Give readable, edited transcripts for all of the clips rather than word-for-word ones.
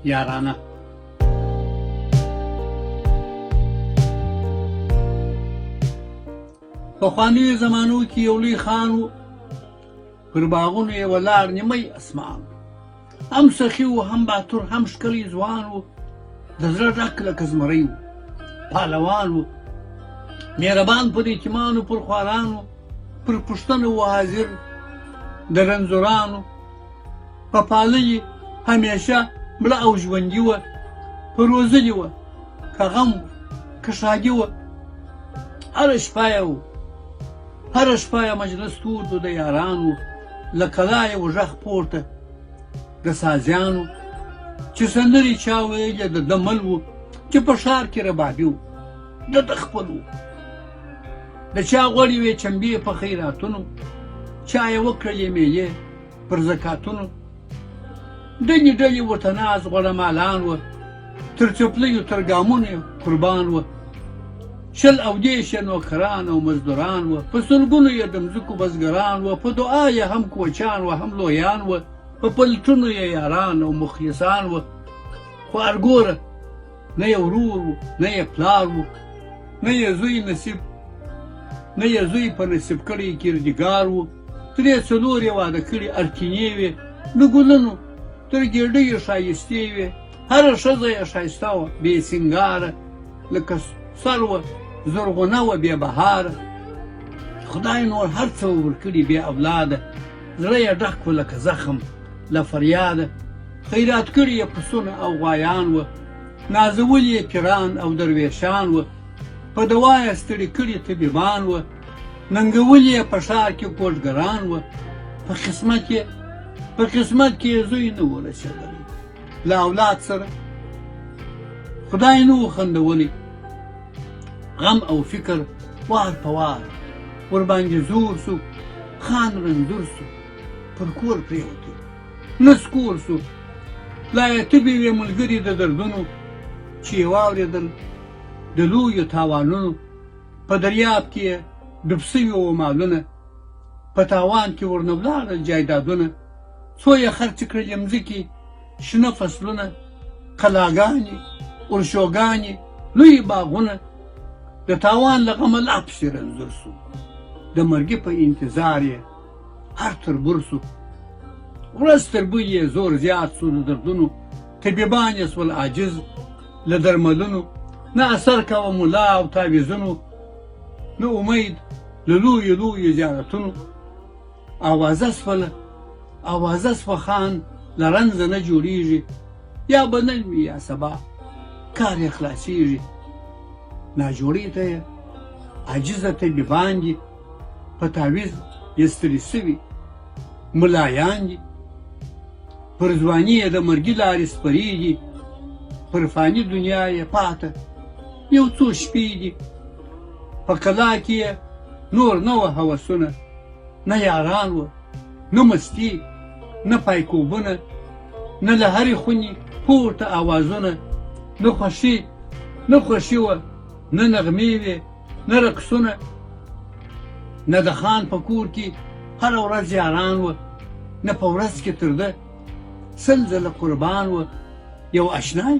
یارانه. پخوانیو زمانو کې یو لوی خان و، پر باغونو یې ولاړ نیمی اسمان. هم سخي و، هم باتور، هم ښکلی ځوان و، د زړه ډک لکه زمری و، پهلوان و، مهربان پر یتیمانو، پر خوارانو، پر پوښتنه و حاضر د رنځورانو. په پاللي همیشه مړه او ژوندي وه، په روزلي وه که غم و که ښادي وه. هره شپه یې و هره شپه یې مجلس تود و د یارانو، له کلا یې و غږ پورته د سازیانو، چې سندرې چا ویلې د ده مل و، چې په ښار کې ربابي و د ده خپل و. د چا غوړې وې چمبې په خیراتونو، چا یې وکړلې میلې پر زکاتونو. ډلې ډلې ورته ناست غوړه مالان وه، تر څپلیو تر ګامونو یې قربان وه. 20 او 30 یې نوکران او مزدوران وه، په سلګونو یې د مځکو بزګران وه. په دعا یې هم کوچان وه هم لویان وه، په پلټونو یې یاران او مخلصان وه. خو ارګوره نه یې ورور و، نه یې پلار و، نه یې زوی نصیب، نه یې زوی په نصیب کړی کردګار و. درې څلور یې واده کړي ارتینې وې، له ګلونو تر ګېډیو ښایستې وې. هره ښځه یې ښایسته وه بې سینګاره، لکه سروه زرغونه وه بې بهاره. خدای نور هر څه ورکړي بې اولاده، زړه یې ډک و لکه زخم له فریاده. خیرات کړي یې پسونه او غوایان وه، نازولي یې پیران او درویشان وه. په دوا یې ستړي کړي طبیبان وه، ننګولي یې په ښار کې کوډګران وه. په قسمت یې په قسمت کې یې زوی نه و رسېدلی، له اولاد سره خدای نه و خندولی. غم او فکر وار په وار ورباندې زور سو، خان رنځور سو، پر کور پرېوتی نسکور سو. لا یې تبې وې ملګري د دردونو، چې یې واورېدل د لویو تاوانونو. په دریاب کې یې ډوب سوي وو مالونه، په تاوان کې ورنه ولاړل جایدادونه. څو یې خرڅې کړلې مځکې، شنه فصلونه، قلاګانې، اورشوګانې، لوی باغونه. د تاوان له غمه لا پسې رنځور سو، د مرګي په انتظار یې هر تربور سو. ورځ تر بلې یې زور زیات سو د دردونو، طبیبان یې سول عاجز له درملونو. نه اثر کوه ملا او تعویذونو، نه امید له لویو لویو زیارتونو. اوازه سوله اوازه سوه خان له رنځه نه جوړیږي، یا به نن وي یا سبا کار یې خلاصیږي. ناجوړۍ ته یې عاجزه طبیبان دي، په تعویذ یې ستړي سوي ملایان دي. پر ځواني یې د مرګي لارې سپرې دي، پر فاني دنیا یې پاته یو څو شپې دي. په کلا کې یې نور نه وه هوسونه، نه یاران وه، نه مستي، نه پایکوبونه، نه له هرې خونې پورته اوازونه، نه خوښي، نه خوښي وه، نه نغمې وې، نه رقصونه. نه د خان په کور کې هره ورځ یاران وه، نه په ورځ کې تر ده 100 ځله قربان وه. یو اشنای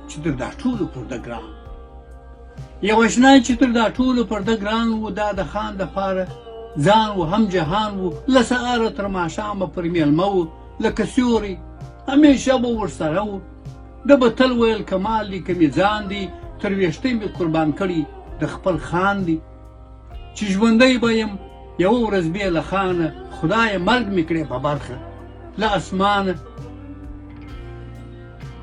چې تر دا ټولو پر ده ګران، یو اشنای چې تر دا ټولو پر ده ګران و، دا د خان دپاره ځان و هم جهان و. له سهاره تر ماښامه پر مېلمه و، لکه سیوری همیشه به ورسره و. ده به تل ویل که مال دی که مې ځان دی، تر ویښته مې قربان کړی د خپل خان دی. چې ژوندی به یم یوه ورځ بې له خانه، خدایه مرګ مې کړې په برخه له اسمانه.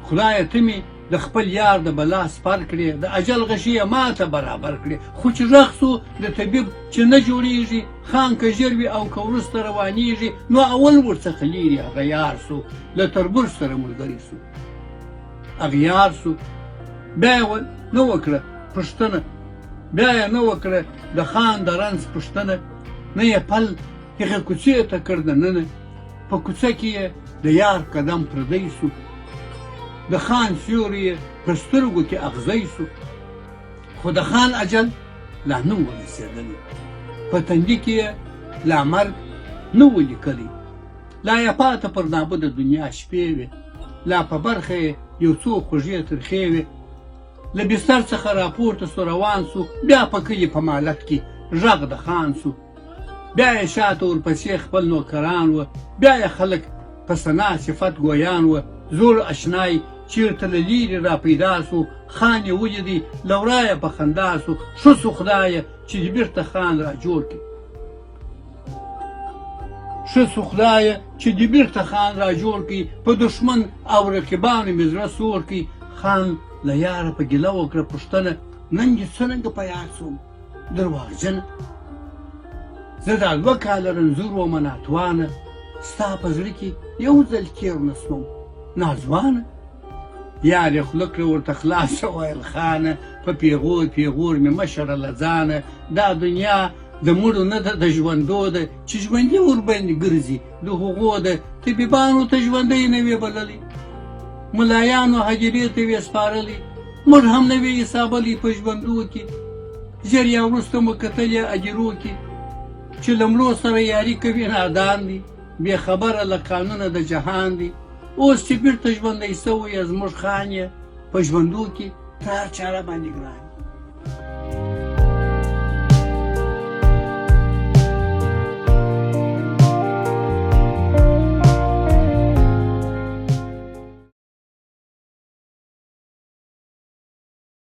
خدایه ته مې د خپل یار د بلا سپر کړې، د اجل غشي یې ماته برابر کړې. خو چې غږ سو د طبیب چې نه جوړیږي، خان که ژر وي او که وروسته روانیږي، نو اول ورڅخه لیرې هغه یار سو، له تربور سره ملګری سو اغیار سو. بیا یې نه وکړه پوښتنه، بیا یې نه وکړه د خان د رنځ پوښتنه، نه یې پل هغې کوڅې ته کړ دننه. په کوڅه کې یې د یار قدم پردی سو، د خان سیوری یې په سترګو کې اغزی سو. خو د خان اجل لا نه و رسېدلی، په تندي کې یې لا مرګ نه و لیکلی. لا یې پاته پر نابوده دنیا شپې وې، لا په برخه یې یو څو خوږې ترخې وې. له بستر څخه راپورته سو روان سو بیا په کلي په مالت کې غږ د خان سو. بیا یې شاته ورپسې خپل نوکران وه، بیا یې خلک په ثنا صفت ګویان وه. زوړ اشنای چیرته له لیرې را پیدا سو، خان یې ولیدی له ورایه په خندا سو. ښه سو خدایه چې دې بیرته خان را جوړ کړي. ښه سو خدایه چې دې بیرته خان را جوړ کړي، په دښمن او رقیبانو مې زړه سوړ کړي. خان له یاره په ګیله وکړه پوښتنه، نن دې څرنګه په یاد سوم درواغجنه؟ زه دا دوه کاله رنځور ومه ناتوانه، ستا په زړه کې یو ځل تېر نه سوم ناځوانه. یار یې خوله کړه ورته خلاصه ویل خانه، په پیغور پیغور مې مه شړه له ځانه. دا دنیا د مړو نه ده د ژوندو ده، چې ژوندي ورباندې ګرځي د هغو ده. طبیبانو ته ژوندی نه وې بللی، ملایانو هدیرې ته وې سپارلی، موږ هم نه وې حسابلی په ژوندو کې. ژر یا وروسته مو کتلې هدیرو کې، چې له مړو سره یاري کوي نادان دي، بې خبره له قانونه د جهان دي. اوس چې بیرته ژوندی سوی یې زموږ خان یې، په ژوندو کې تر هر چا راباندې ګران یې.